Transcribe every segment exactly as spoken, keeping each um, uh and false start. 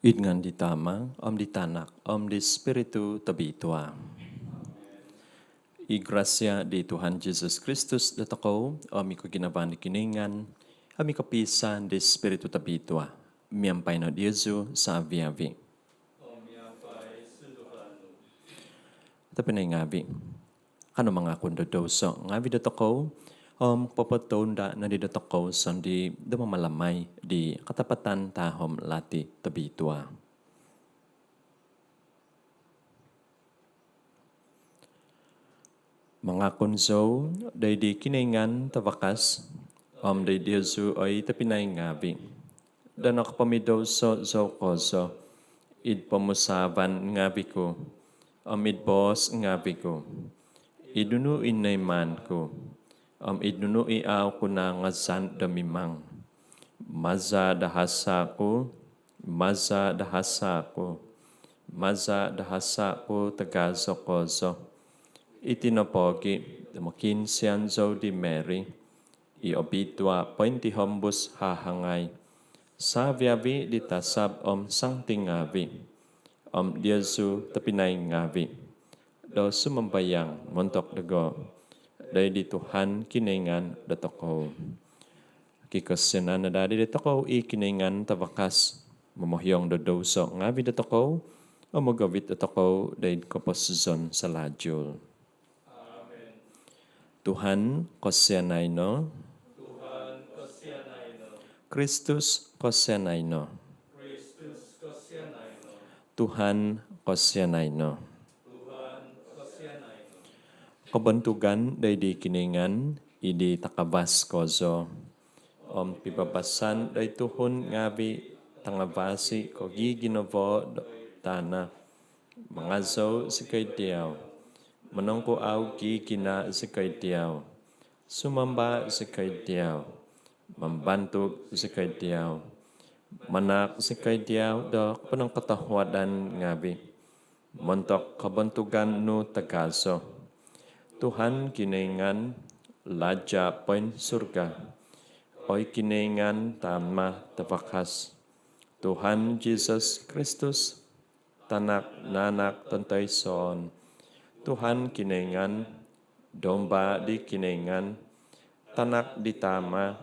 Id ngaan di Tama, om di Tanak, om di Spiritu Tobitua. I grasia di Tuhan Jesus Kristus dotokou, om i koginavaan di Kinoingan, om i kopiisaan di Spiritu Tobitua, miampai no diozu savi-avi. Tobpinai ngaavi, kanou mangakun do douso ngaavi dotokou, om popotounda nodi dotokou sondii do mamalamai di katapatan tahom lati tobitua. Mangakun zou doid di Kinoingan Tavakas, om doid diozu oi tobpinai ngaavi, do nokopomidouso zou kozo, id pomusaavan ngaavi ku, om id boos ngaavi ku, id nunu i noimaan ku, om id nunu i au ku nangazan do mimang. Maza do hasa ku, maza do hasa ku, maza do hasa ku tagazo kozo. Iti nopogi do mokiinsian zou di Mary i obitua pointihombus hahangai, savi-avi di tasab om santi ngaavi, om diozu tobpinai ngaavi, do sumambayang montok dogo doid di Tuhan Kinoingan dotokou. Kikosianan no daa di dotokou i Kinoingan Tavakas, momohiong do douso ngaavi dotokou, om mogovit dotokou doid koposizon salajul. Tuhan, kosianai no. Kristus, kosianai no. Tuhan, kosianai no. Kobontugan doid di Kinoingan id di takavas kozo, om pibabasan doid tuhun ngaavi tangavasi ko giginavo do tana. Mangazou zikoi diau, monongkuau gigina zikoi diau, sumamba zikoi diau, mambantug zikoi diau, manaak zikoi diau do ponongkotohuadan ngaavi montok kobontugan nu tagazo. Tuhan Kinoingan, Laja poinsurga, oi Kinoingan Tama Tavakas. Tuhan Jesus Kristus, Tanak nanak tontoison, Tuhan Kinoingan, Domba di Kinoingan, Tanak di Tama,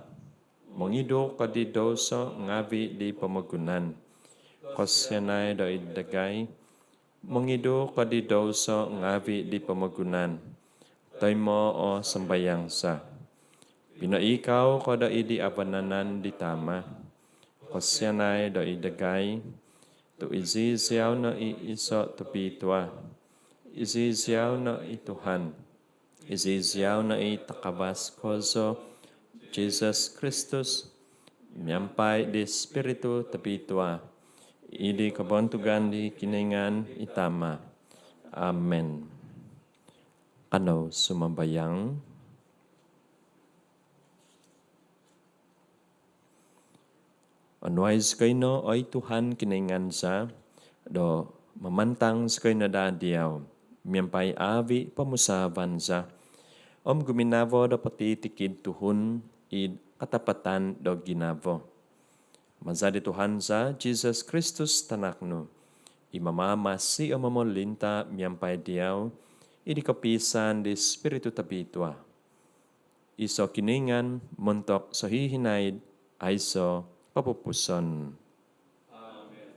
mongidu ko di douso ngaavi di pomogunan, kosianai doid dagai. Mongidu ko di douso ngaavi di pomogunan, toimoo o sambayang za. Pinoikau ko doid di avanan di Tama, kosianai doid dagai. Tu iziziau no i iso tobitua, iziziau no i Tuhan, iziziau no i takavas kozo, Jesus Kristus, miampai di Spiritu Tobitua, id di kobontugan di Kinoingan i Tama. Amen. Kanou sumambayang. Onuai zikoi no, oi Tuhan Kinoingan za, do mamantang zikoi no daa diau miampai avi pomusaavan za, om guminavo do potitikid tuhun id katapatan do ginavo. Maza di Tuhan za Jesus Kristus Tanak nu, i mamamasi om momolinta miampai diau id di kopiisaan di Spiritu Tobitua, iso Kinoingan montok sohihinaid aiso kopupuson. Amen.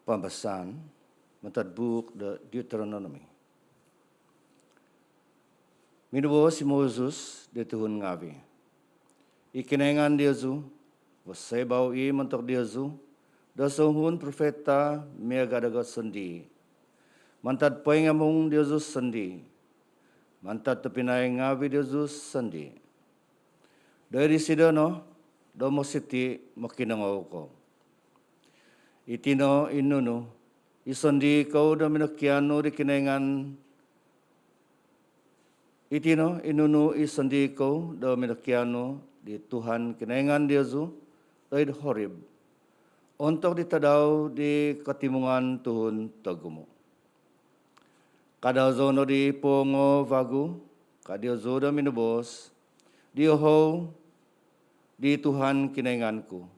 Pambasaan mantad buuk do Deuteronomi. Minuboos i Moses di tuhun ngaavi, i Kinoingan diozu, vosoibau i montok diozu do souhun profeta miaga dogo sondii, mantad poingamung diozu sondii, mantad tobpinai ngaavi diozu sondii. Doid disido no do mositi mokinongou kou. Iti no i nunu i sondii kou do minokianu di Kinoingan, iti no i nunu i sondii kou do minokianu di Tuhan Kinoingan diozu, doid Horeb, ontok di tadau di kotimungan tuhun togumu. Kada zou nodi pongo vagu, ka diozu do minoboos, diohou di Tuhan Kinoingan ku.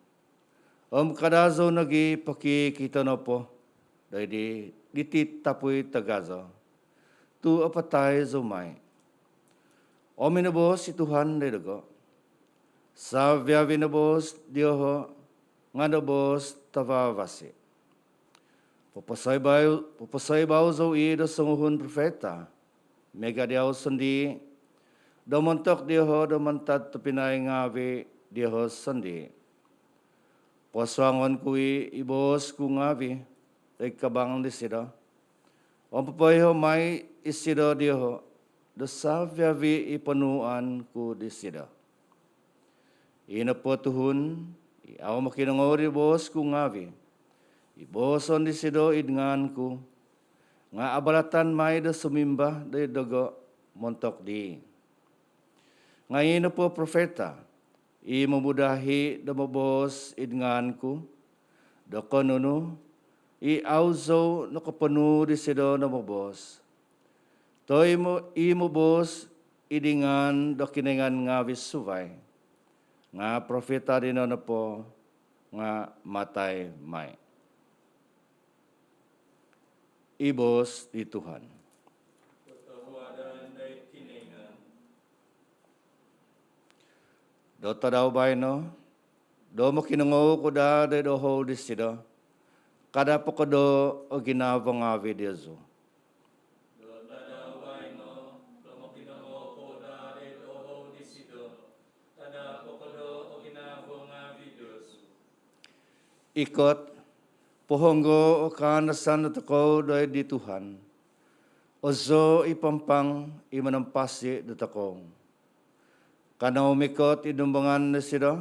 Om kada zou nogi pokikito nopo doid di, diti tapui tagazo, tu apatai zou mai. Om minoboos i Tuhan doid dogo, saviavi noboos dioho nga noboos tavavasi. Poposoibau, poposoibau zou i do songuhun profeta, miaga diau sondii, do montok dioho do mantad tobpinai ngaavi dioho sondii. Posuangon ku i, i boos ku ngaavi doid kabang disido, om popoiho mai isido dioho do saviavi i ponuuan ku disido. I nopo tuhun i au mokinongou di boos ku ngaavi, i booson disido id ngaan ku, nga abalatan mai do sumimba doid dogo montok dii. Nga i nopo profeta i momudahi do moboos id ngaan ku do konunu i au zou nokoponuu disido do moboos, toi mo-, i moboos id ngaan do kinoingan ngaavi suvai, nga profeta dino nopo nga matai mai. I boos di Tuhan. Do tadau baino, do mokinongou ku daa doid dohou disido, kada pokodoo o ginavo ngaavi diozu. Do tadau baino, do mokinongou ku daa doid dohou disido, kada pokodoo o ginavo ngaavi diozu. Ikot, pohonggoo o kaandasan dotokou doid di Tuhan, ozo i pampang i manampasi dotokou. Kanou mikot id dumbangan disido,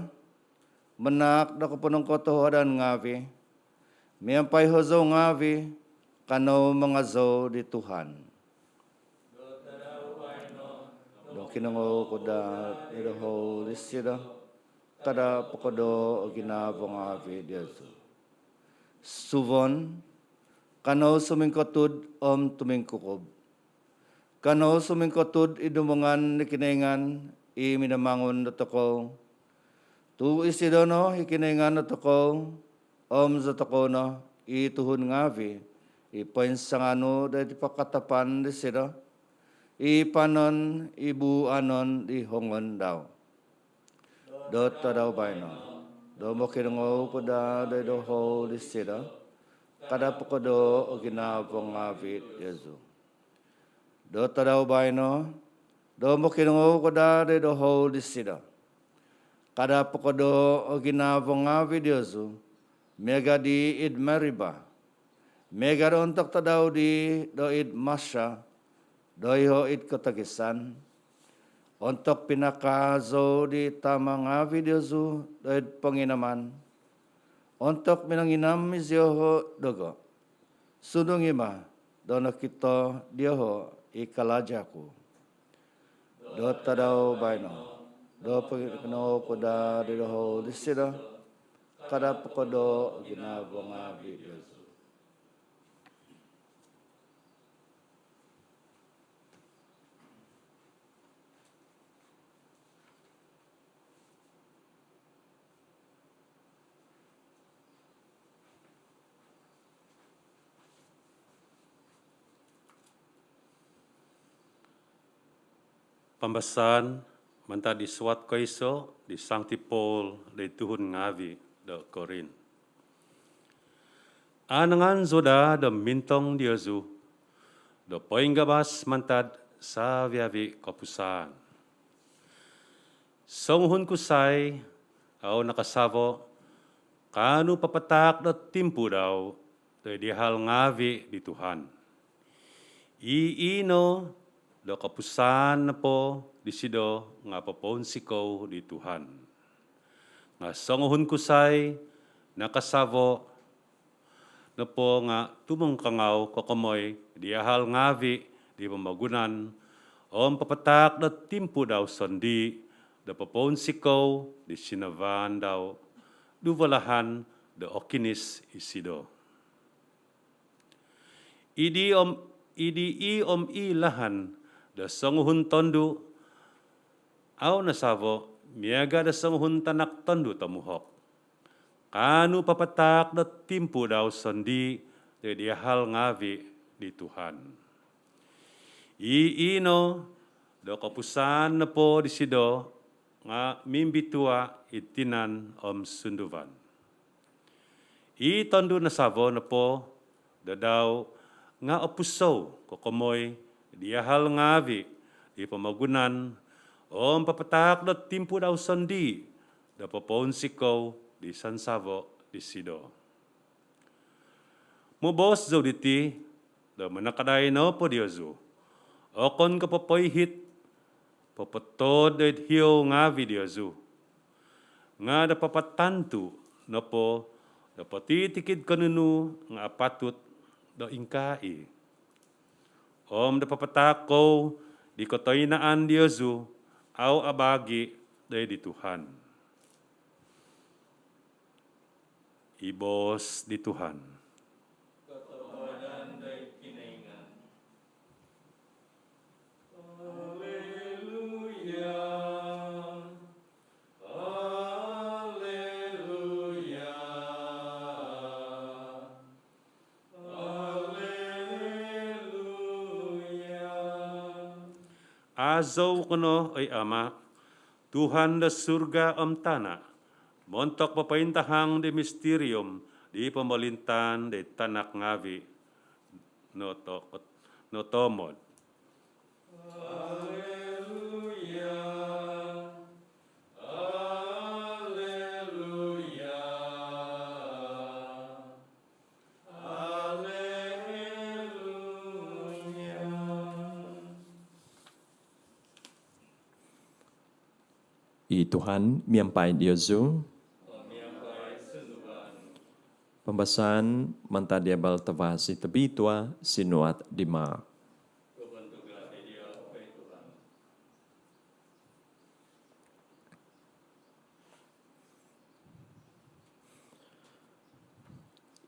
manaak do koponongkotohuadan ngaavi, miampai hozou ngaavi, kanou mangazou di Tuhan. Do kinongou ku daa doid dohou disido, kada pokodoo o ginavo ngaavi diozu. Suvon, kanou sumingkotud om tumingkukub. Kanou sumingkotud id dumbangan di Kinoingan i minamangun dotokou. Tu isido no i Kinoingan dotokou, om zotokou no i tuhun ngaavi i poinsanganu doid pakatapan disido, i panon i buuanon di hongon dau. Do tadau baino, do mokinongou ku daa doid dohou disido, kada pokodoo o ginavo ngaavi diozu. Do tadau baino, do mokinongou ku daa doid dohou disido, kada pokodoo o ginavo ngaavi diozu, miaga di id Meriba, miaga do ontok tadau di doid Masa, doiho id kotogisan, ontok pinakaazou di tama ngaavi diozu doid ponginaman, ontok minonginam izioho dogo, sundung i ma do nokito dioho i kalaja ku. Do tadau baino, do pokinongou ku daa doid dohou disido, kada pokodoo o ginavo ngaavi diozu. Pambasaan mantad di suat koiso di Sangti Paul di tuhun ngaavi do Korin. Aanangan zou daa do mintong diozu do poinggabas mantad saviavi kopusaan. Songuhun kusai au nakasavo kaanu papataak do timpu dau doid di hal ngaavi di Tuhan. I ino do kopusaan nopo disido nga popounsikou di Tuhan. Nga songuhun kusai nakasavo nopo nga tumongkangau kokomoi di hal ngaavi di pomogunan, om papataak do timpu dau sondii do popounsikou di sinavaan dau duvo lahan do okinis isido. Idi om, idi i om i lahan do songuhun tondu' au nasavo miaga' do songuhun tanak tondu' tomuhok, kaanu papataak do timpu dau sondii' do id ahal ngaavi' di Tuhan. I ino do kopusaan nopo disido nga' mimbitua' id tinan om sunduvan. I tondu' nasavo nopo do dau nga' opusou kokomoi di ahal ngaavi' di pomogunan om papataak do timpu dau sondii' do popounsikou di sansavo disido. Moboos zou diti do manakadai nopo diozu, okon ko' popoihit, popotood do id hiou ngaavi' diozu, nga' do papatantu' nopo do potitikid ko' nunu nga' apatut do ingkaa i', om do papataak kou di kotoinaan diozu au abaagi' do id di Tuhan. I boos di Tuhan. Kotohuadan doid Kinoingan. Haleluya. Haleluya. Haleluya. Azou ko no, oi Ama', Tuhan do surga om tana', montok popointahang di mistirium di pomolintaan di tanak ngaavi' no to-, no toomod. Haleluya. Haleluya. Haleluya. I Tuhan miampai diozu. Miampai sunduvan. Pambasaan mantad di Abal Tavasi Tobitua sinuat di Mark. Kobantugan dia, oi Tuhan.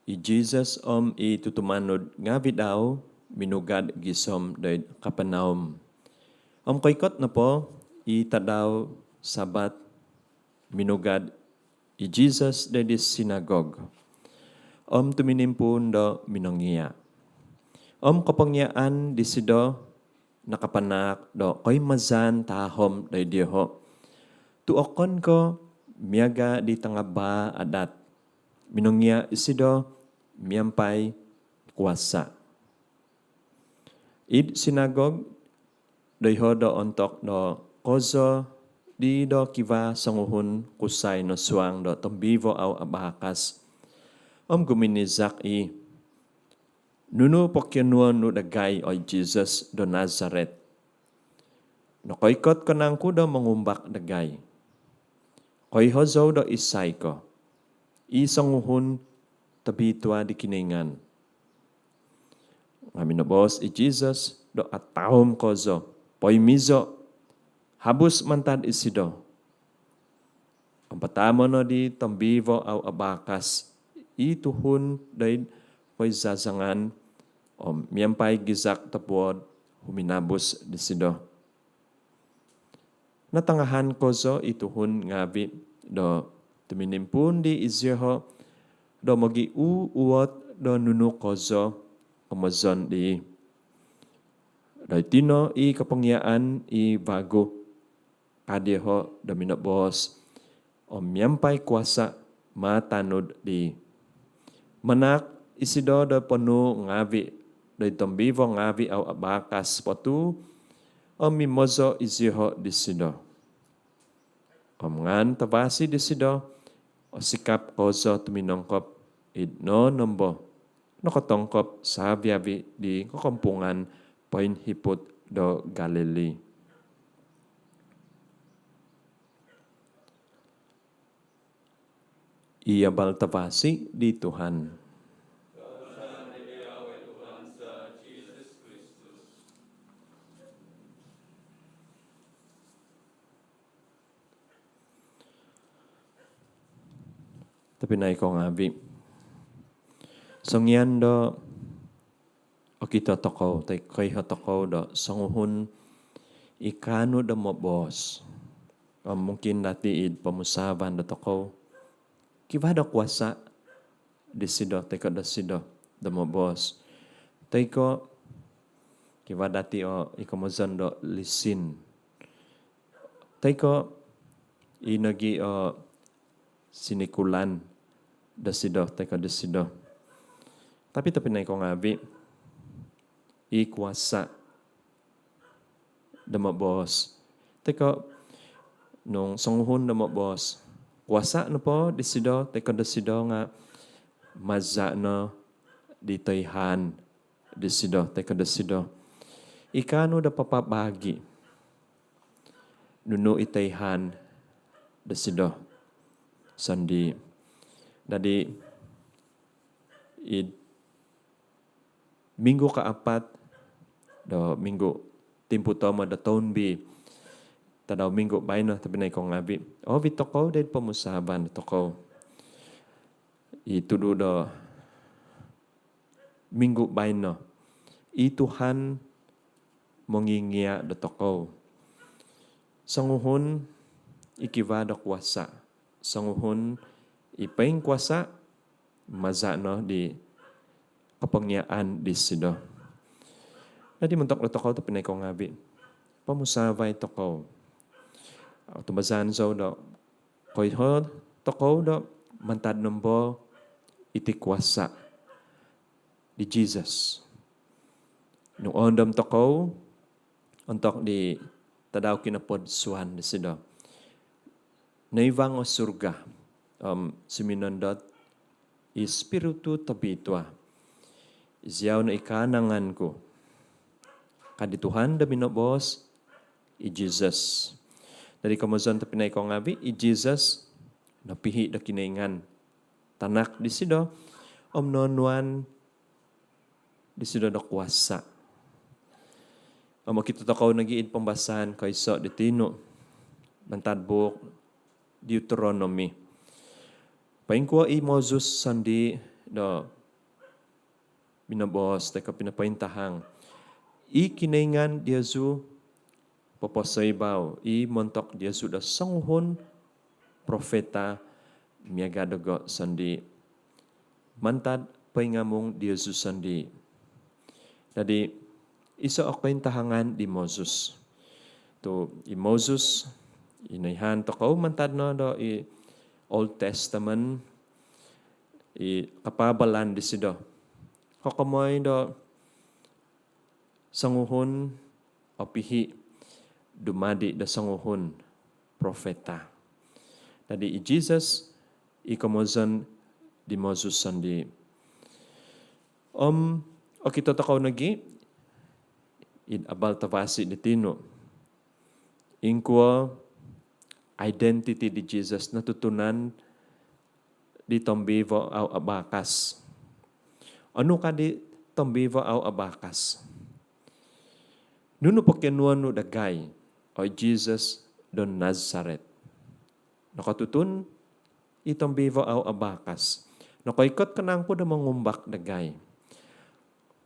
I Jisus om i tutumanud ngaavi' dau minugad gisom doid Kapernaum. Om koikot nopo i tadau Sabat, minugad i Jisus doid sinagog om tuminimpuun do minongia'. Om kopongiaan disido nakapanaak do koimazaan tahom doid dioho', tu' okon ko' miaga' di tangabaa adat. Minongia' isido miampai kuasa'. Id sinagog doiho' do ontok do kozo di do kivaa songuhun kusai nosuang do tombiivo au abakas om guminizak i', "Nunu pokionuon nu dagai, oi Jisus do Nazaret? Nokoikot ko nangku do mongumbak dagai? Koiho zou do isai ko, i songuhun tobitua di Kinoingan." Nga' minoboos i Jisus do ataum kozo, "Poimizo', habus mantad isido." Om pataamo' no di tombiivo au abakas i tuhun doid poizazangan om miampai gizak topuod huminabus disido. Natangahan kozo i tuhun ngaavi' do tuminimpuun di iziho' do mogiuuot do nunu kozo komozon dii. Doiti no i kopongiaan i vagu, ka dioho' do minoboos, om miampai kuasa' matanud dii. Manaak isido do ponuu' ngaavi' doid tombiivo ngaavi' au abakas po tuu, om mimozo' iziho' disido. Om ngaan tavasi disido, osikap kozo tuminongkop id nonombo nokotongkop savi-avi di kokompungan poinhiput do Galili. I abal tavasi di Tuhan. Tobpinai ko ngaavi', songian do okito tokou toi koiho tokou do songuhun i kaanu do moboos, om mungkin dati id pomusaavan do tokou kivaa do kuasa disido toi ko dosido do moboos, toi ko kivaa dati o i komozon do lisin, toi ko i nogi o sinikulan dosido toi ko dosido. Tapi tobpinai ko ngaavi', i kuasa do moboos toi ko nung songuhun do moboos, kuasa nopo disido toi ko dosido nga maza' no di toihaan disido toi ko dosido i kaanu do papabaagi nunu i toihaan disido sondii. Dadi id minggu kaapat do minggu timpu toomod do toun B, tadau minggu baino tobpinai ko ngaavi', oovit tokou doid pomusaavan tokou i tudu do minggu baino, i Tuhan mongingia' dotokou. Songuhun i kivaa do kuasa, songuhun i poingkuasa maza' no di kopongiaan disido. Dadi montok dotokou tobpinai ko ngaavi', pomusaavai tokou. Otumbazaan zou do koiho tokou do mantad nombo iti kuasa di Jesus. Nung oondom tokou ontok di tadau kinopodsuan disido, noivang o surga om suminondot i Spiritu Tobitua. Iziau no i kaanangan ku, ka di Tuhan do minoboos, i Jesus. Dadi komozon tobpinai ko ngaavi', i Jesus nopihi' do Kinoingan Tanak disido om noonuan disido do kuasa. Om okito tokou nogi id pambasaan koiso di tinu mantad buuk Deuteronomi, poingkuo i Moses sondii do minoboos toi ko pinopointahang, i Kinoingan diozu poposoibau i montok diozu do songuhun profeta miaga dogo sondii mantad poingamung diozu sondii. Dadi iso o kointahangan di Moses. Tu i Moses i noihaan tokou mantad no do i Old Testament, i kapaabalan disido kokomoi do songuhun opihi' dumadi do songuhun profeta. Dadi i Jesus i komozon di Moses sondii. Om okito tokou nogi id abal tavasi di tinu, ingkuo identiti di Jesus notutunan di tombiivo au abakas. Onu ka di tombiivo au abakas? Nunu pokionuon nu dagai, oi Jesus do Nazaret? Nokotutun i tombiivo au abakas. Nokoikot ko nangku do mongumbak dagai?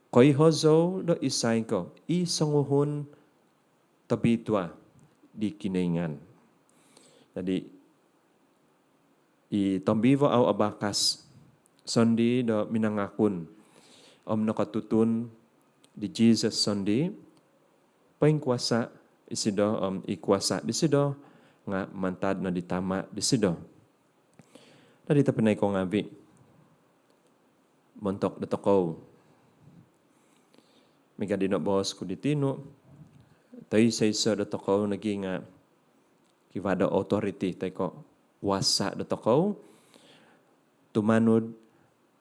Koiho zou do isai ko i songuhun tobitua di Kinoingan. Dadi i tombiivo au abakas sondii do minangakun om nokotutun di Jesus sondii, poingkuasa isido om i kuasa disido nga mantad no di Tama disido. Dadi tobpinai ko ngaavi', montok dotokou, miaga di noboos ku di tinu, toiso-iso dotokou nogi nga kivaa do authority toi ko kuasa dotokou tumanud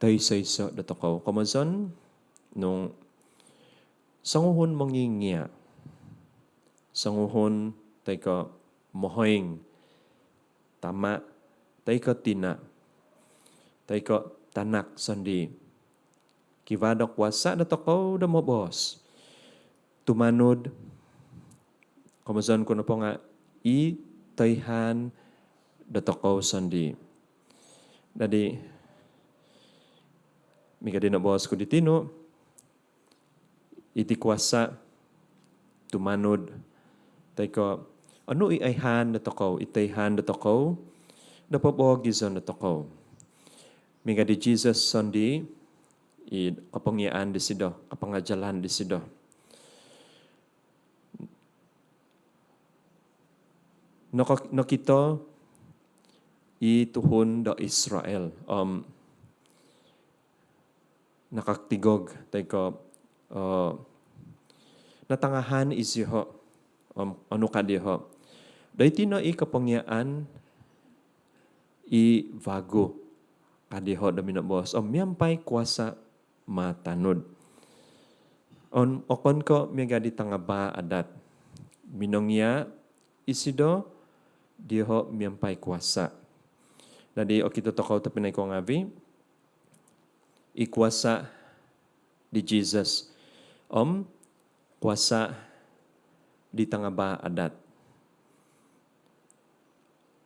toiso-iso dotokou. Komozon, nung songuhun mongingia', songuhun toi ko mohoing, tama toi ko tina toi ko tanak sondii, kivaa do kuasa dotokou do moboos tumanud, komozon ku nopo nga, i toihaan dotokou sondii. Dadi, miaga di noboos ku di tinu, iti kuasa tumanud toi ko onu i oihaan dotokou, i toihaan dotokou do poboogizon dotokou. Miaga di Jesus sondii, i kopongiaan disido, kapangajalan disido. Noko-, nokito i tuhun do Israel om nakatigog toi ko, eh, natangahan isiho om onu ka diho, "Doiti no i kopongiaan i vagu," ka diho do minoboos, "om miampai kuasa matanud." Om okon ko miaga di tangabaa adat. Minongia isido diho miampai kuasa. Dadi okito tokou tobpinai ko ngaavi, i kuasa di Jesus om kuasa di tangabaa adat.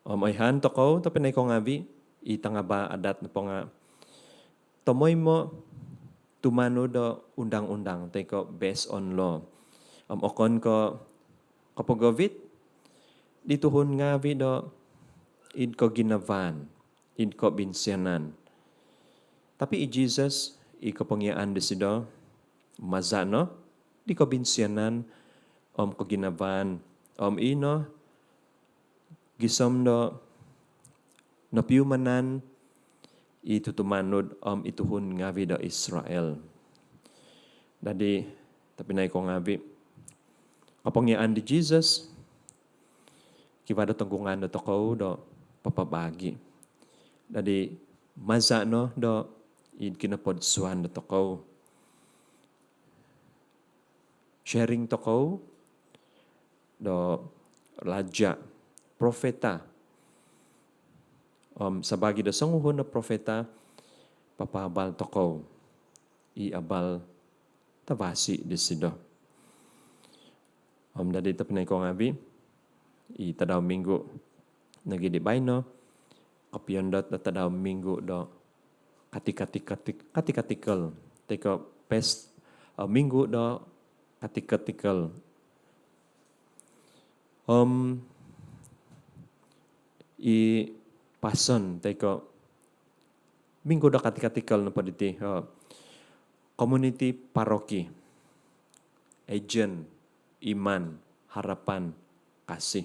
Om oihaan tokou tobpinai ko ngaavi, i tangabaa adat nopo nga tomoimo tumanud do undang-undang toi ko based on law. Om okon ko kopogovit di tuhun ngaavi do id koginavaan, id kobinsianan. Tapi i Jesus, i kopongiaan disido maza no di kobinsianan om koginavaan, om ino gisom do nopiumanan i tutumanud om i tuhun ngaavi do Israel. Dadi tobpinai ko ngaavi, kopongiaan di Jesus kivaa do tonggungan dotokou do papabaagi. Dadi maza no do id kinopodsuan dotokou, sharing tokou do laja profeta om sabaagi do songuhun do profeta, papaabal tokou i abal tavasi disido. Om dadi tobpinai ko ngaavi, i tadau minggu nogi di baino kopiondot do tadau minggu do katik-katik, katik-, katik-katikel toi ko pes, eh, minggu do katik-katikel. Om i pason toi ko minggu do katik-katikel nopo diti, eh, komuniti paroki, agen, iman, harapan, kasih.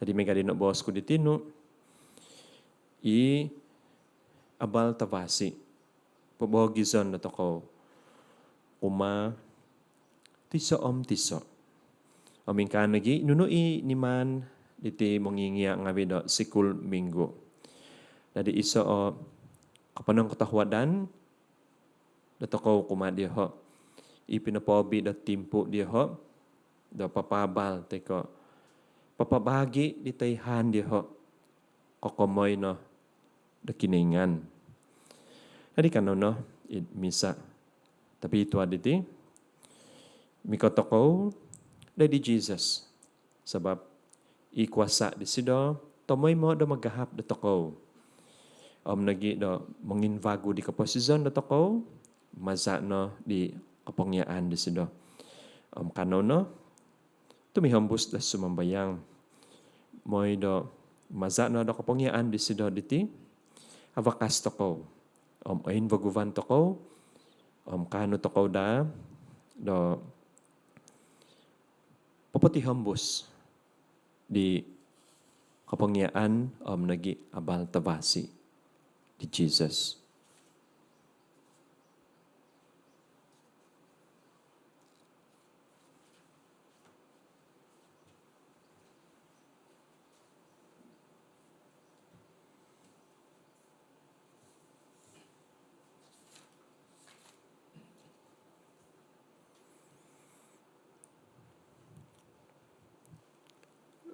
Dadi miaga di noboos ku di tinu, i abal tavasi poboogizon dotokou kumaa tiso om tiso. Om ingkaa nogi nunu i niman diti mongingia ngaavi do sikul minggu. Dadi iso o koponongkotohuadan dotokou kumaa diho i pinopoobi do timpu diho do papaabal toi ko papabaagi di toihaan diho kokomoi no do Kinoingan. Dadi kanou no id misa. Tapi tua diti, mikot tokou doid di Jesus, sabab i kuasa disido tomoimo do magahap dotokou om nogi do monginvagu di koposizon dotokou maza no di kopongiaan disido. Om kanou no tumihombus do sumambayang, moi do maza no do kopongiaan disido diti avakas tokou om oinvaguvan tokou om kaanu tokou daa do popotihombus di kopongiaan om nogi abal tavasi di Jesus.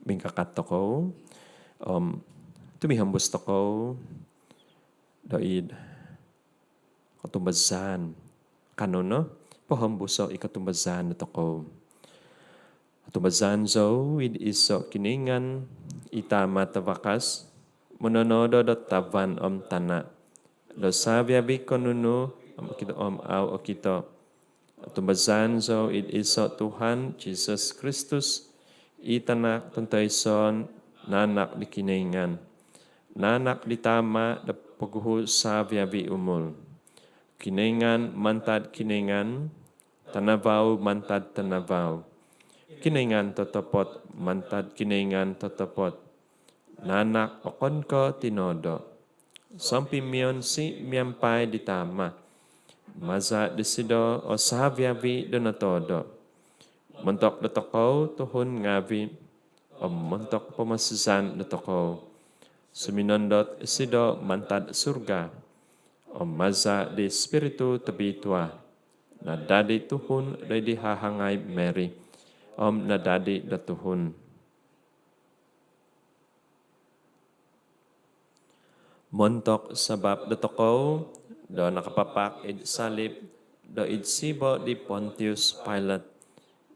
Mingkakat tokou om tumihombus tokou doid kotumbazaan. Kanou no pohombuso i kotumbazaan dotokou. Otumbazaan zou id iso Kinoingan, i Tama tavakas, mononodo do tavan om tana', do savi-avi' ko' nunu om okito om au' okito. Otumbazaan zou id iso' Tuhan, Jisus Kristus, i Tanak tontoison, naanak di Kinoingan, naanak di Tama' do poguhu' savi-avi' umul. Kinoingan mantad Kinoingan, tanavau mantad tanavau, Kinoingan totopot mantad Kinoingan totopot, naanak okon ko' tinoodo', sompimionsi' miampai di Tama'. Maza' disido o savi-avi' do notoodo'. Montok dotokou tuhun ngaavi' om montok pomosizan dotokou, suminondot isido mantad surga. Om maza' di Spiritu Tobitua, nadadi tuhun do id di hahangai Mary, om nadadi do tuhun. Montok sabap dotokou do nakapapak id salip do id sibo' di Pontius Pilate,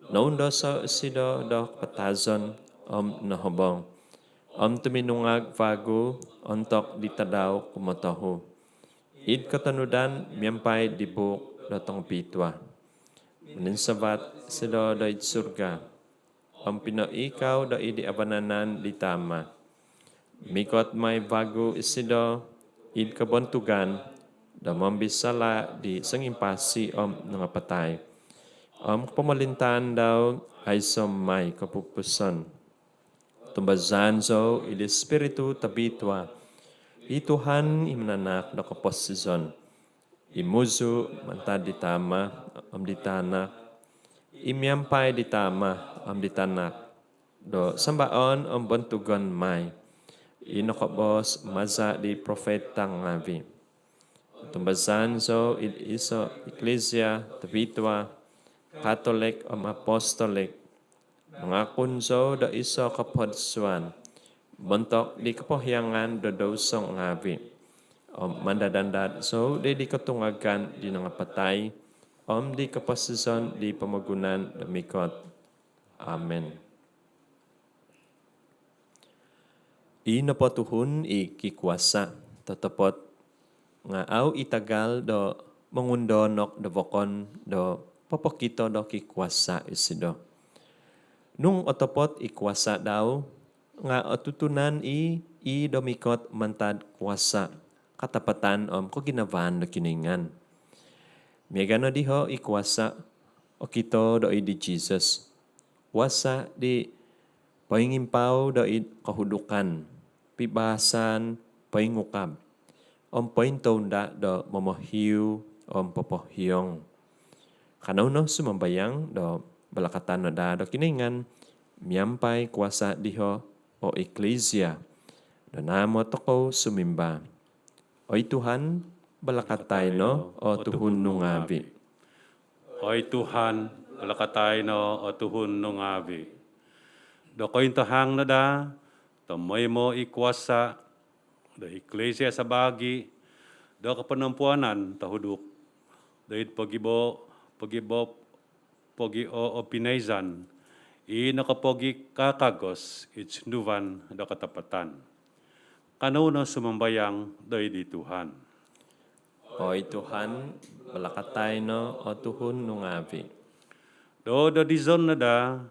noundoso' isido do kapatazon om nohobong, om tuminungag vagu ontok di tadau kumotohu, id kotonudan miampai di buuk do tongobitua. Mininsavat isido do id surga om pinoikau do id di avananan di Tama'. Mikot mai vagu isido id kobontugan do mombisala' di songimpasi om nangapatai, om kopomolintaan dau aiso' mai kopupuson. Tumbazaan zou id di Spiritu Tobitua, i Tuhan, i mananahak do koposizon, i muzu' mantad di Tama' om di Tanak, i miampai di Tama' om di Tanak do sambaon om bontugon mai, i nokoboos maza' di profeta ngaavi'. Tumbazaan zou id iso' iklisia tobitua, katolik om apostolik. Mangakun zou do iso' kopodsuan montok di kopohiangan do douso ngaavi'. Om mandad-andad zou di, di kotungagan di nangapatai, om di koposizon di pomogunan do mikot. Amin. I nopo tuhun i kikuasa' totopot, nga' au' i tagal do mongundonok do vokon do popokito do kikuasa' isido. Nung otopot i kuasa' dau, nga' otutunan i, i do mikot mantad kuasa', katapatan om koginavaan do Kinoingan. Miaga' no diho' i kuasa' okito do id di Jisus, kuasa' di poingimpau do id kohudukan, pibaasan, poingukab, om pointounda' do momohiu om popohiong. Kanou no sumambayang do balakatan no daa do Kinoingan miampai kuasa' diho' o iklisia, do naamot tokou sumimba: Oi Tuhan, balakatai no o tuhun nu ngaavi'. Oi Tuhan, balakatai no o tuhun nu ngaavi'. Do kointahang no daa tomoimo i kuasa' do iklisia sabaagi do koponompuanan tohuduk do id pogibo, pogibo, pogiobpinaizan i nokopogikakagos id sunduvan do katapatan. Kanou no sumambayang do id di Tuhan. Oi Tuhan, balakatai no o tuhun nu ngaavi'. Do dodizon no daa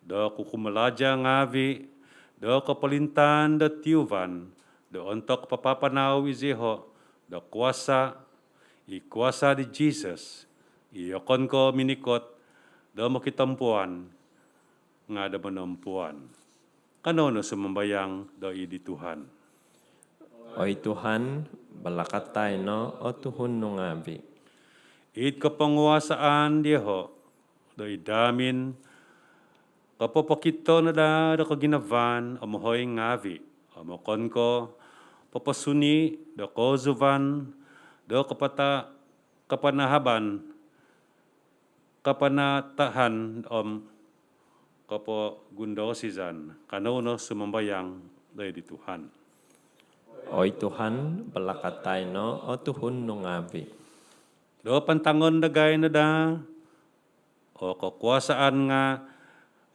do kukumalaja' ngaavi' do kopolintaan do tiuvan do ontok papapanau iziho' do kuasa', i kuasa' di Jisus, i okon ko' minikot do mokitompuan, nga' do monompuan. Kanou no sumambayang do id di Tuhan. Oi Tuhan, balakatai no o tuhun nu ngaavi'. Id koponguasaan diho' do id hamin, kopopokito no daa do koginavaan o mohoing ngaavi', om okon ko' poposuni do koozuvan do kapata, kapanahaban, kapanatahan om kopogundoosizan. Kanou no sumambayang do id di Tuhan. Oi Tuhan, balakatai no o tuhun nu ngaavi'. Do pantangon dagai no daa o kokuasaan nga'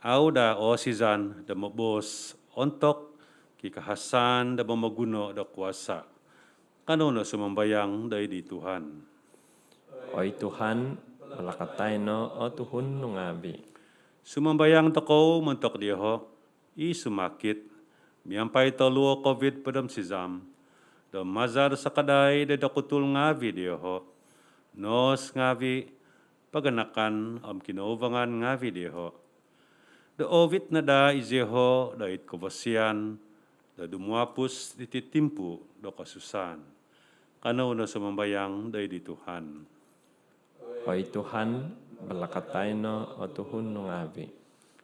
au' daa oosizan do moboos ontok kikahasaan do momoguno do kuasa. Kanou no sumambayang doid di Tuhan. Oi Tuhan, balakatai no o tuhun nu ngaavi'. Sumambayang tokou montok dioho' i sumakit miampai toluo Covid hopod om sizam, do maza' do sakadai do dokutul ngaavi' dioho', nos ngaavi', paganakan om kinouvangan ngaavi' dioho', do oovit no daa izioho' doid kovosian do dumuapus diti timpu do kosusaan. Kanou no sumambayang doid di Tuhan. Oi Tuhan, balakatai no o tuhun nu ngaavi'.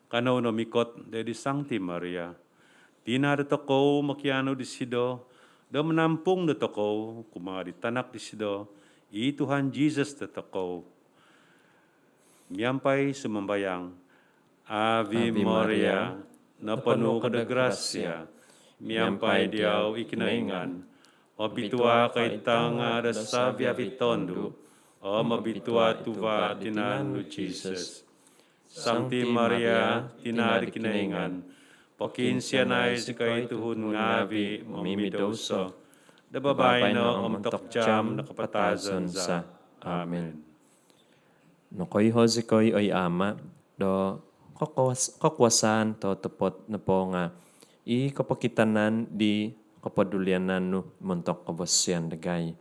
Kanou no mikot doid di Sangti Maria, tina' dotokou, mokianu disido do manampung dotokou kumaa di tanak disido, i Tuhan Jisus dotokou. Miampai sumambayang. Ave Maria, noponu ko do grasia, miampai diau i Kinoingan, obitua ko id tanga' do savi-avi' tondu', om obitua tuva' tinan nu Jisus. Sangti Maria, tina' di Kinoingan, pokiinsianai zikoi tuhun ngaavi' momimidouso, do babaino om ontok jaam do kapatazon za. Amin. Nokoiho zikoi oi Ama', do kokuas- kokuasaan totopot nopo nga' i kopokitanan di kopodulianan nu montok kovosian dagai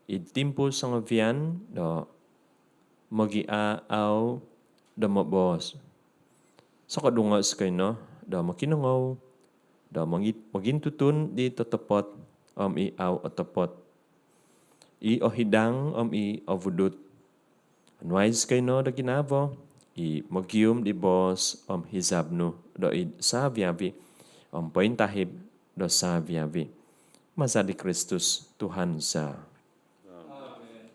id timpu songovian, do mogiaau do moboos. Sokodungo' zikoi no do mokinongou do mongi- mogintutun di totopot om i au otopot, i ohidang om i ovudut. Onuai zikoi no do ginavo i mogium di boos om hizab nu doid savi-avi' om pointahib do savi-avi'. Maza di Kristus Tuhan za. Amin.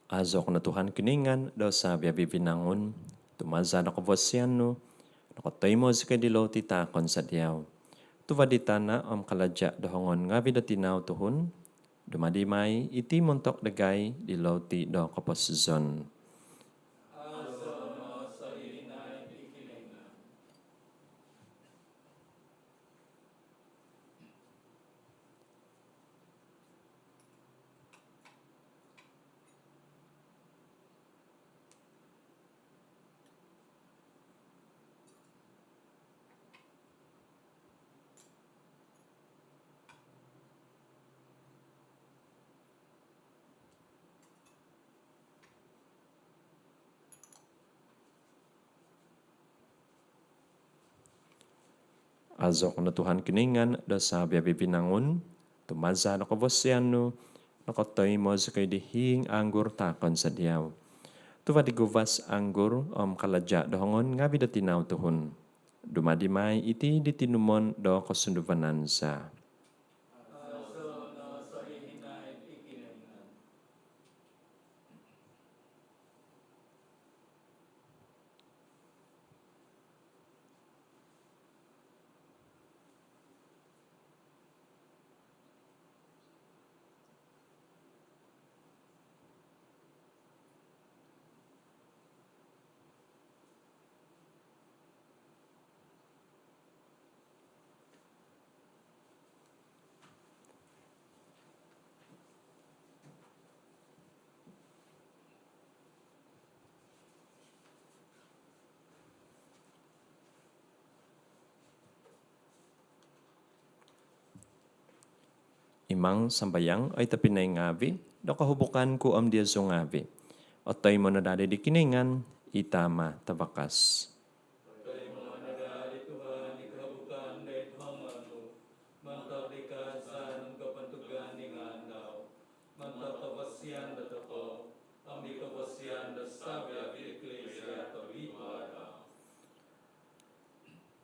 Azok no Tuhan Kinoingan do savi-avi' vinangun, tu maza' do kovosian nu nokotoimo zikoi di louti taakon za diau. Tuva' di tana' om kalaja' do hongon ngaavi' do tinau tuhun, dumadi mai iti montok dagai di louti do koposizon. Azok no Tuhan Kinoingan do savi-avi' vinangun, tu maza' do kovosian nu nokotoimo zikoi di hiing anggur taakon za diau. Tuva' di guvas anggur om kalaja' do hongon ngaavi' do tinau tuhun, dumadi mai iti di tinumon do kosunduvanan za. Imang sambayang, oi tobpinai ngaavi', do kohubukan ku om diozu ngaavi' otoimo no daa di Kinoingan, i Tama Tavakas.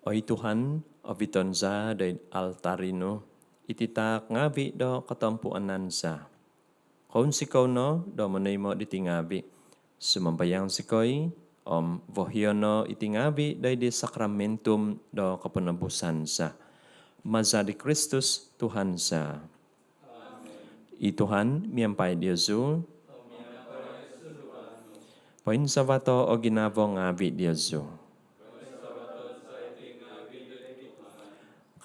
Oi Tuhan, oviton za doid altari nu iti taak ngaavi do kotompuanan za. Kounsikou no do monoimo diti ngaavi. Sumambayang zikoi, om vohio no iti ngaavi doid di sakramentum do koponobusan za. Maza di Kristus Tuhan za. I Tuhan miampai diozu. Poinsavato o ginavo ngaavi diozu.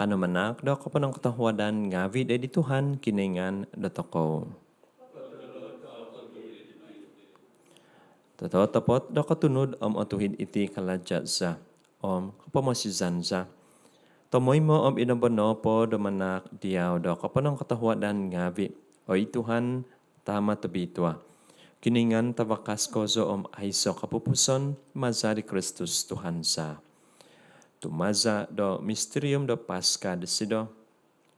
Kanou manaak do koponongkotohuadan ngaavi doid di Tuhan Kinoingan dotokou. Totopot do kotunud om otuhid iti kalaja za om kopomosizan za, tomoimo om id nombo nopo do manaak diau do koponongkotohuadan ngaavi, oi Tuhan, Tama tobitua, Kinoingan tavakas kozo om aiso kopupuson, maza di Kristus Tuhan za. Tu maza do mistirium do Paska disido,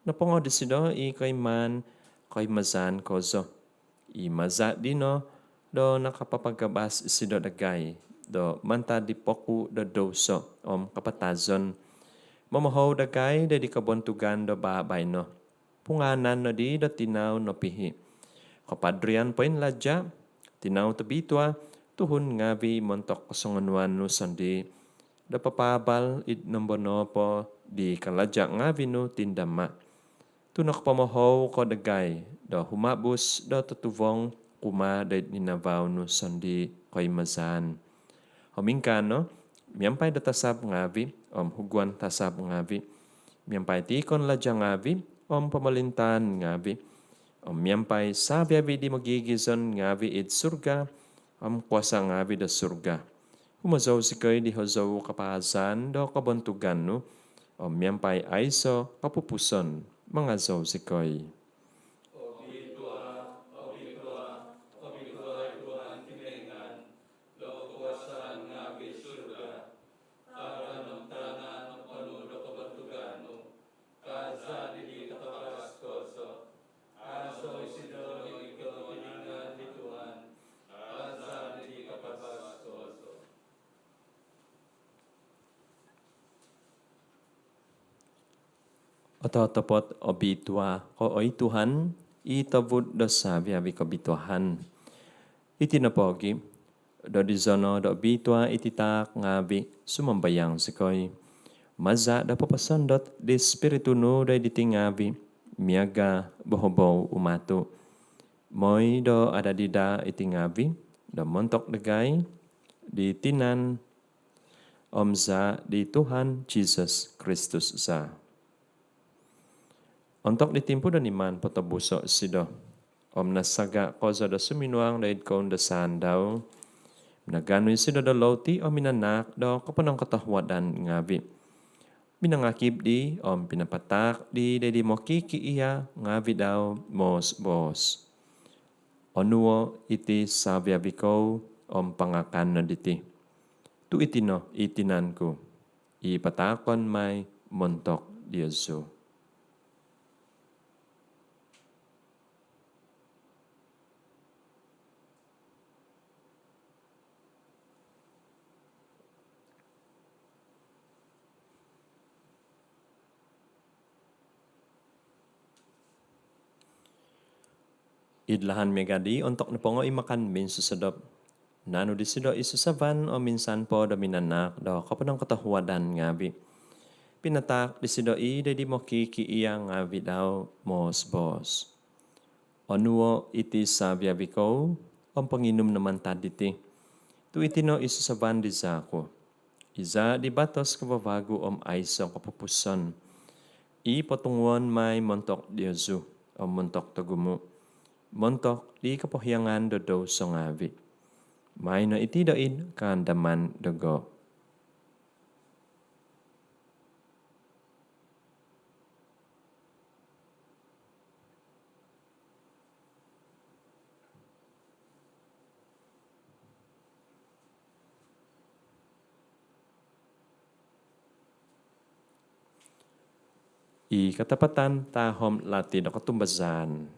nopongo disido i koimaan koimazaan kozo, i maza dino do nakapapagabas isido dagai do mantad di poku do douso om kapatazon, momohou dagai doid di kobontugan do babaino, pungaanan nodi do tinau nopihi, kopadrian poinlaja, tinau tobitua, tuhun ngaavi montok kosongonuan nu sondii, do papaabal id nombo nopo di kalaja ngaavi nu tindama. Tu nokopomohou ko dagai do humabus do totuvong kumaa doid ninavau nu sondii koimazaan. Om ingkaa no, miampai do tasab ngaavi om huguan tasab ngaavi, miampai tiikon laja ngaavi om pomolintaan ngaavi, om miampai saviavi di mogigizon ngaavi id surga om kuasa ngaavi do surga, humozou zikoi di hozou kapaazan do kobontugan nu, om miampai aiso kopupuson mangazou zikoi. Ototopot obitua ko, oi Tuhan, i tobud do saviavi kobituaan. Iti nopogi, do dizono do obitua iti taak ngaavi, sumambayang zikoi, maza do poposondot di Spiritu nu doid diti ngaavi, miaga bohobou umatu, moi do adadi daa iti ngaavi do montok dagai di tinan om zaa di Tuhan Jisus Kristus za. Ontok di timpu do niman potobuso isido om nasaga kozo do suminuang doid koundasaan dau, minaganu isido do louti om minanaak do koponongkotohuadan ngaavi, minangakib dii om pinapataak dii doid di mokikiia ngaavi dau moos-boos: Onuo iti saviavi kou om pangakan no diti, tu iti no i tinan ku, i pataakon mai montok diozu. Id lahan miaga dii, ontok nopongo i makan minsosodop, nanu disido i susaban om insan po do minanaak do koponongkotohuadan ngaavi, pinataak disido i doid di mokikiia ngaavi dau moos-boos: Onuo iti saviavi kou om ponginum no mantad diti, tu iti no i susaban di zaa ku, i zaa di batos kavavagu om aiso kopupuson, i potunguon mai montok diozu om montok togumu, montok di kopohiangan do douso ngaavi. Maai no iti doid kaandaman dogo. I katapatan tahom lati do kotumbazaan.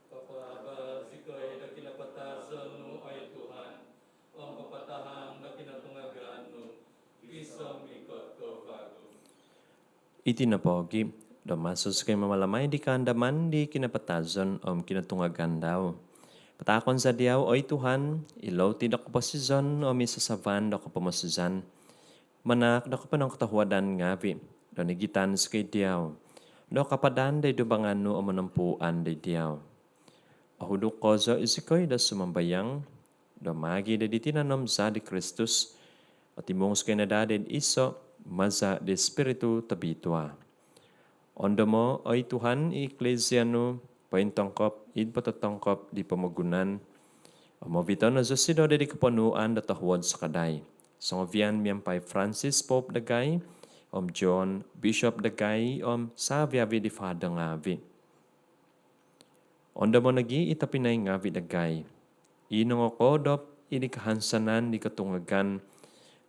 Papaabal zikoi do kinapatazon nu, oi Tuhan, om papatahang do kinotungagan nu, gisom ikot ko vagu. Iti nopo gi, do maso zikoi mamalamai di kaandaman di kinapatazon om kinotungagan dau, pataakon za diau, oi Tuhan, i louti do koposizon om i sasavan do kopomosizan, manaak do koponongkotohuadan ngavi, do nigitan zikoi diau do kapadan do id dumbangan nu om monompuan do id diau. Ohuduk kozo zikoi do sumambayang, do maagi do di tinan om zaa di Kristus, otimung zikoi no daa do id iso maza di Spiritu Tobitua. Ondomo, oi Tuhan, i Eklesia nu pointongkop id pototongkop di pomogunan, om ovito no zosido do id koponuan do tohuod sakadai songovian miampai Francis Pope dagai, om John Bishop dagai, om savi-avi di fada ngavi. Ondomo nogi i tobpinai ngavi dagai i nongokoodop id kahansanan di kotungagan,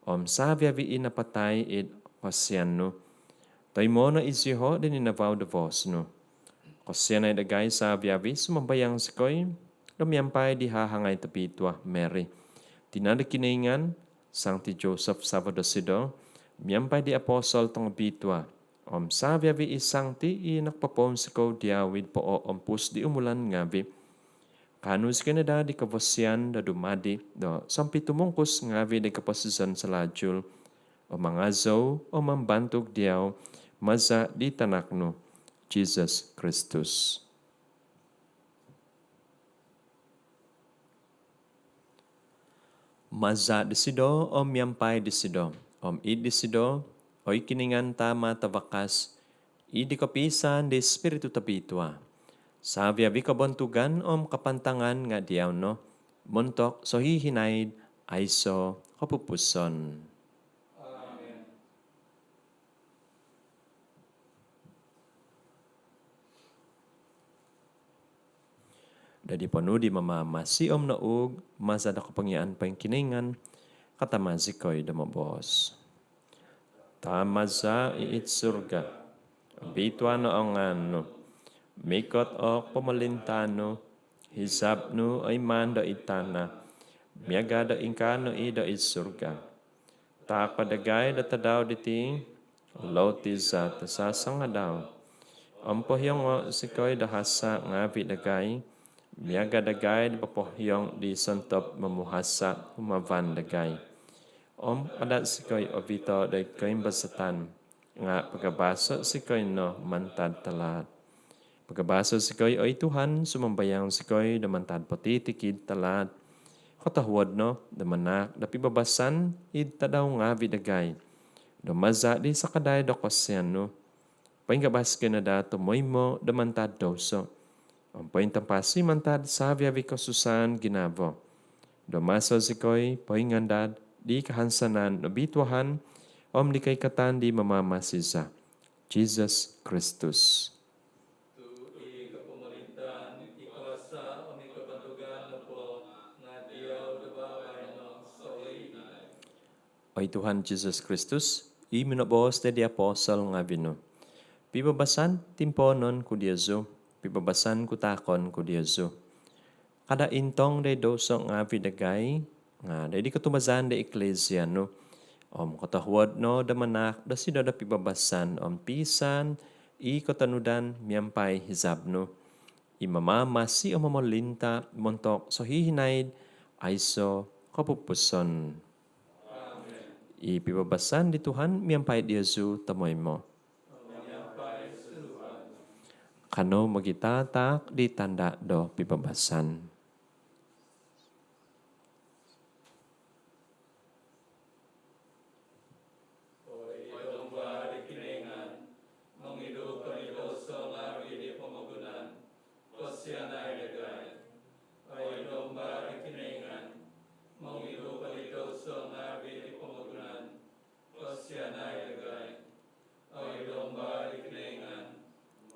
om savi-avi i napatai id kosianan nu. Toimoo no iziho do ninavau do vos nu. Kosianai dagai savi-avi, sumambayang zikoi, do miampai di hahangai tobitua Mary, tina do Kinoingan, Sangti Joseph savo dosido, miampai di apostol tongobitua, om savi-avi i sangti i nokopopounsikou diau id poompus di umulan ngavi, kaanu zikoi no daa di kavasian do dumadi do sompitumungkus ngavi di koposizon salajul, om mangazou om mambantug diau maza di tanak nu, Jesus Kristus. Maza disido, om miampai disido, om id disido, oi Kinoingan Tama Tavakas, id kopiisaan di Spiritu Tobitua, savi-avi kobontugan om kapantangan nga diau no, montok sohihinaid aiso kopupuson. Amen. Dadi ponuu di Mamamasi om noug maza do kopongiaan poingkinoingan, katama zikoi do moboos. Tama za i id surga, obitua no o ngaan nu, mikot o pomolintaan nu, hizab nu oi maan do id tana miaga do ingkaa no i do id surga. Taako dagai do tadau diti o louti za tasasangadau. Om pohiongo zikoi do hasa ngavi dagai, miaga dagai do popohiong di sontob momuhasa humavan dagai. Om ada zikoi ovito do id koimbazatan, nga pagabaso zikoi no mantad talaat. Pagabaso zikoi, oi Tuhan, sumambayang zikoi, do mantad potitikid talaat. Kotohuod no do manaak do pibabasan id tadau ngavi dagai, do maza di sakadai do kosianan nu, poingabas zikoi no daa tomoimo do mantad douso, om pointampasi mantad savi-avi kosusaan ginavo, do maso zikoi poingandad di kahansanan obituahan om di koikatan di Mamamasi za, Jesus Kristus. Tu i kopomolintaan, i kuasa om i kobontugan nopo nga diau do baino om sohihinaid. Oi Tuhan Jesus Kristus, i minoboos di apostol ngavi nu, pibabasan timpoonon ku diozu, pibabasan ku taakon ku diozu. Kada intong do id douso ngavi dagai, nga do id kotumbazaan do Eklesia nu. Om kotohuod no do manaak dosido do pibabasan om piisaan i kotonudan miampai hizab nu, i mamamasi om momolinta montok sohihinaid aiso kopupuson. I pibabasan di Tuhan miampai diozu tomoimo. Kanou mogitataak di tanda do pibabasan. Oi Domba di Kinoingan, mongidu ko di douso ngavi di pomogunan, kosianai dagai. Oi Domba di Kinoingan, mongidu ko di douso ngavi di pomogunan, kosianai dagai. Oi Domba di Kinoingan,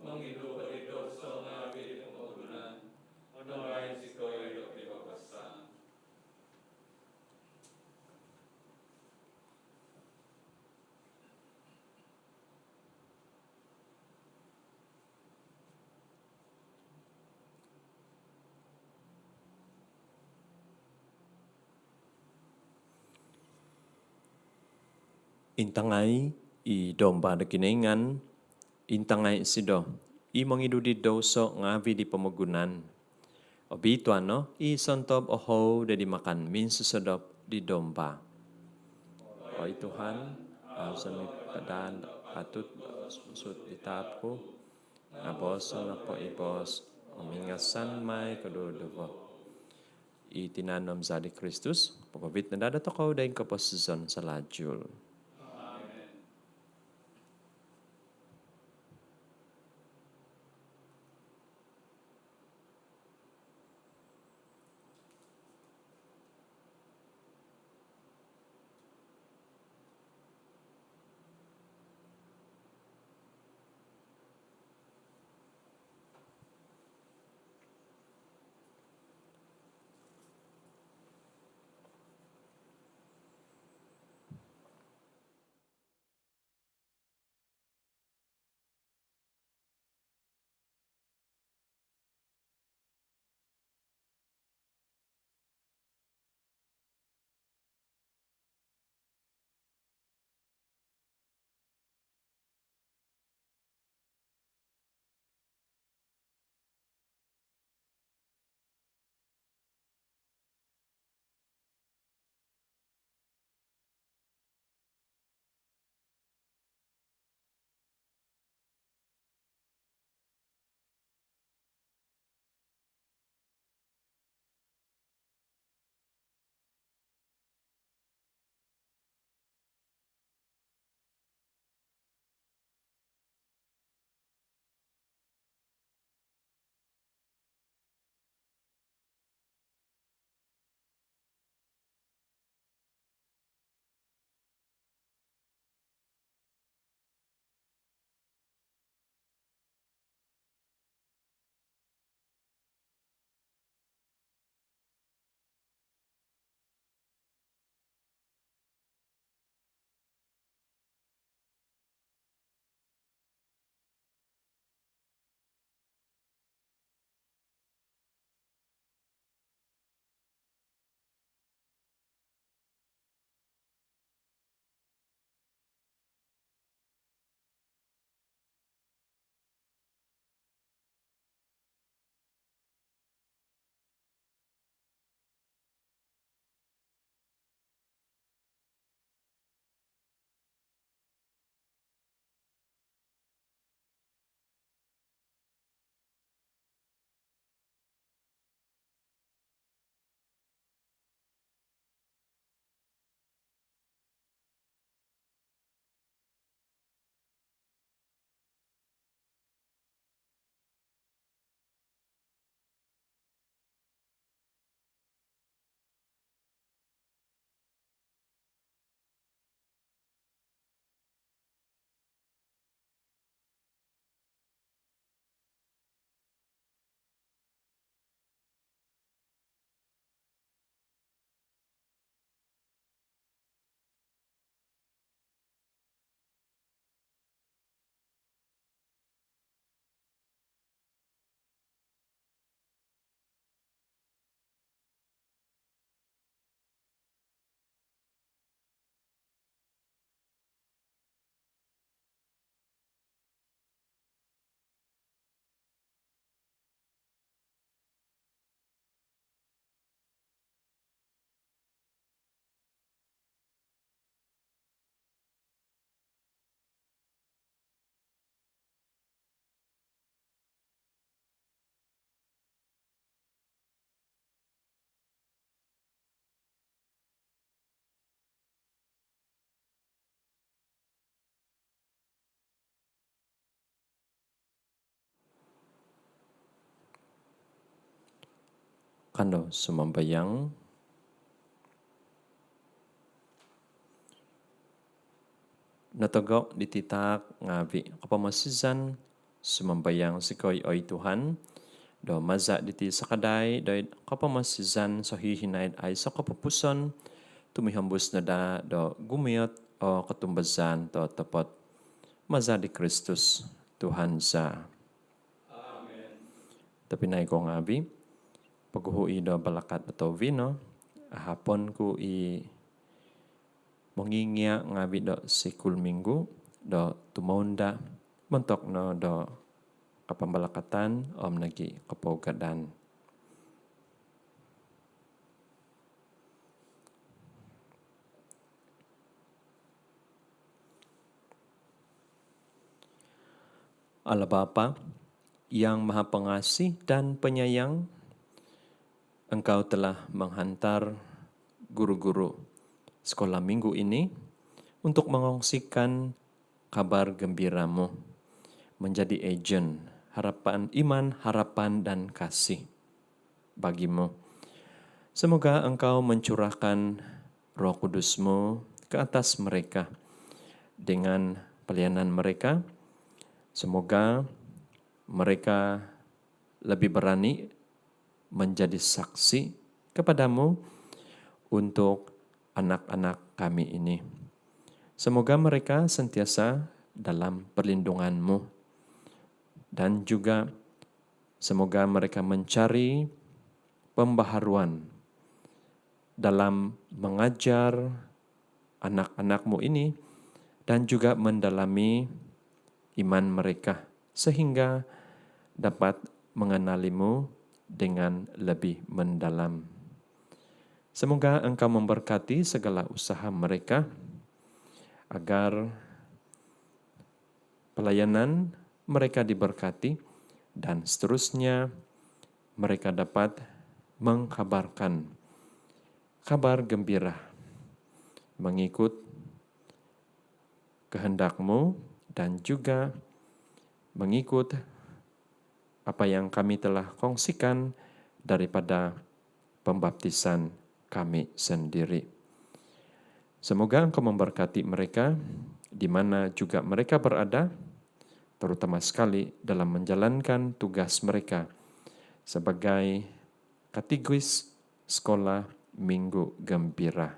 mongidu ko di douso ngavi di pomogunan, onuai zikoi. Intangai i Domba do Kinoingan, intangai isido i mongidu di douso ngaavi di pomogunan. Obituanan no i sontob ohou do dimakan minsosodop di Domba. Oi Tuhan, au zou mipadan patut do sumuang id taap ku, nga boos no nopo i boos om ingasan mai koduduvo. I tinan om zaa di Kristus pogovit no daa dotokou doid koposizon salalu. Kanou sumambayang. Notogo' diti taak ngaavi' kopomosizan, sumambayang zikoi oi Tuhan, do maza' diti sakadai doid kopomosizan sohihinaid aiso' kopupuson, tumihombus no daa do gumiot o kotumbazaan totopot. Maza' di Kristus Tuhan za. Amen. Tobpinai ku ngaavi', poguhu i' do balakat do tohuvi no, ahapon ku i mongingia' ngavi' do sikul minggu do tumounda' montok no do kapambalakatan om nogi' kopougadan. Allah Bapa yang Maha Pengasih dan Penyayang, Engkau telah menghantar guru-guru sekolah minggu ini untuk mengongsikan kabar gembira-Mu, menjadi agen harapan, iman, harapan, dan kasih bagi-Mu. Semoga Engkau mencurahkan Roh Kudus-Mu ke atas mereka dengan pelayanan mereka. Semoga mereka lebih berani menjadi saksi kepada-Mu untuk anak-anak kami ini. Semoga mereka sentiasa dalam perlindungan-Mu, dan juga semoga mereka mencari pembaharuan dalam mengajar anak-anak-Mu ini dan juga mendalami iman mereka sehingga dapat mengenali-Mu dengan lebih mendalam. Semoga Engkau memberkati segala usaha mereka agar pelayanan mereka diberkati dan seterusnya mereka dapat mengkhabarkan kabar gembira mengikut kehendak-Mu dan juga mengikut apa yang kami telah kongsikan daripada pembaptisan kami sendiri. Semoga Engkau memberkati mereka di mana juga mereka berada, terutama sekali dalam menjalankan tugas mereka sebagai katekis Sekolah Minggu Gembira.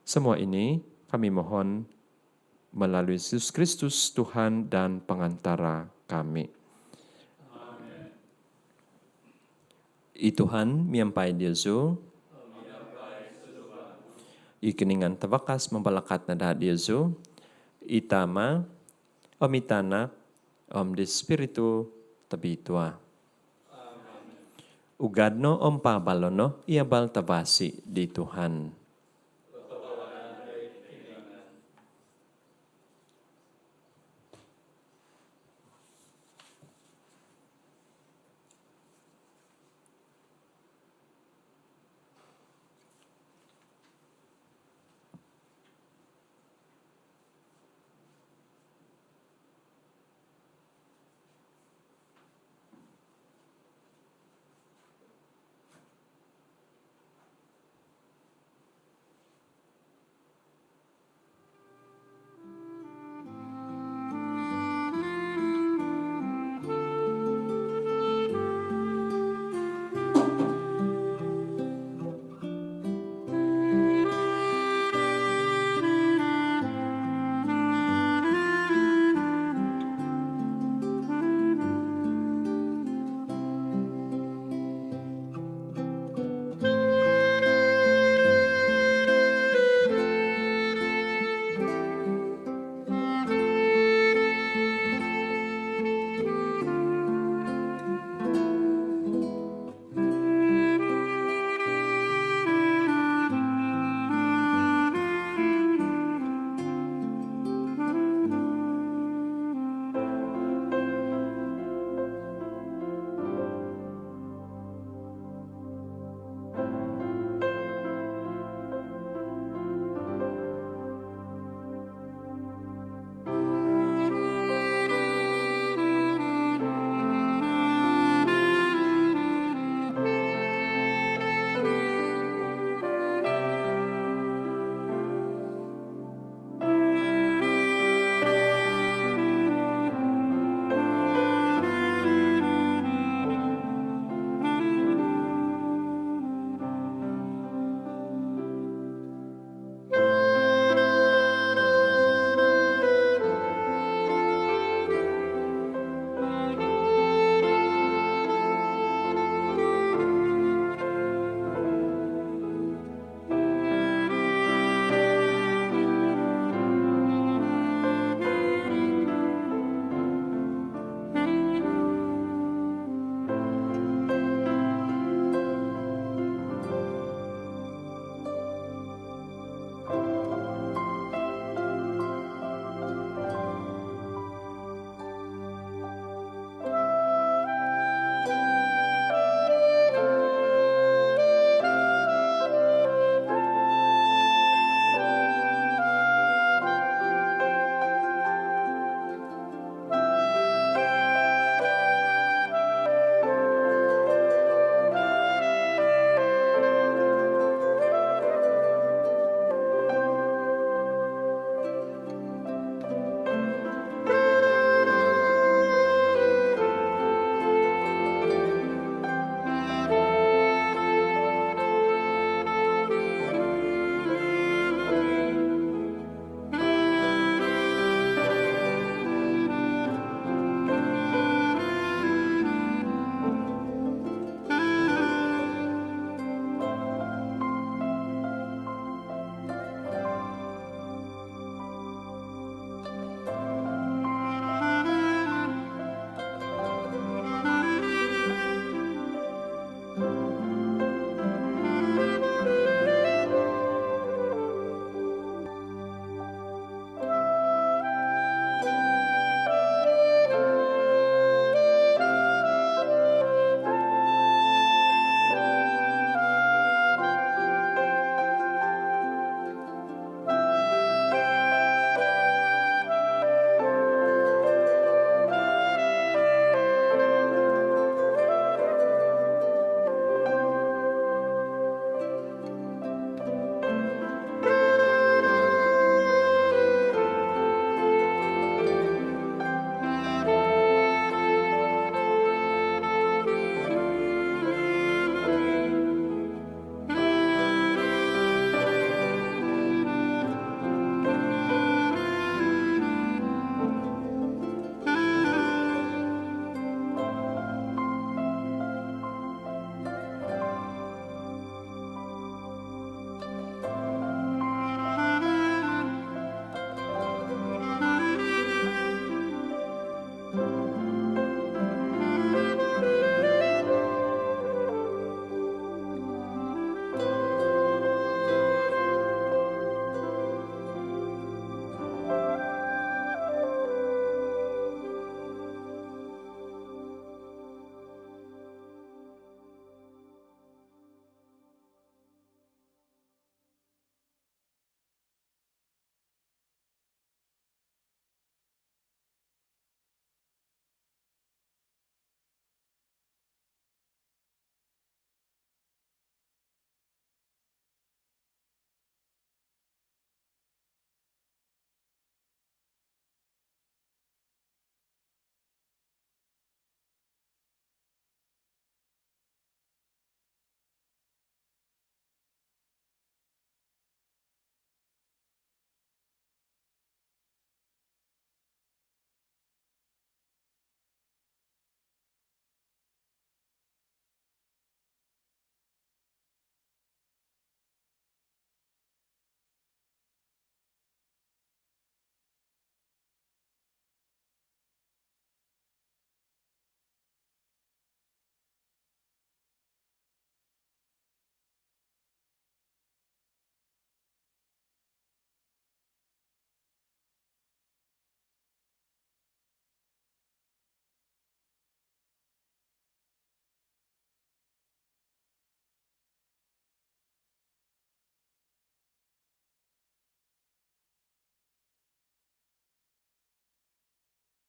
Semua ini kami mohon melalui Yesus Kristus, Tuhan dan pengantara kami. I Tuhan miampai diozu. I Kinoingan Tavakas mambalakat no daa diozu, i Tama, om i Tanak, om di Spiritu Tobitua. Ugad no om paabalo no i abal tavasi di Tuhan.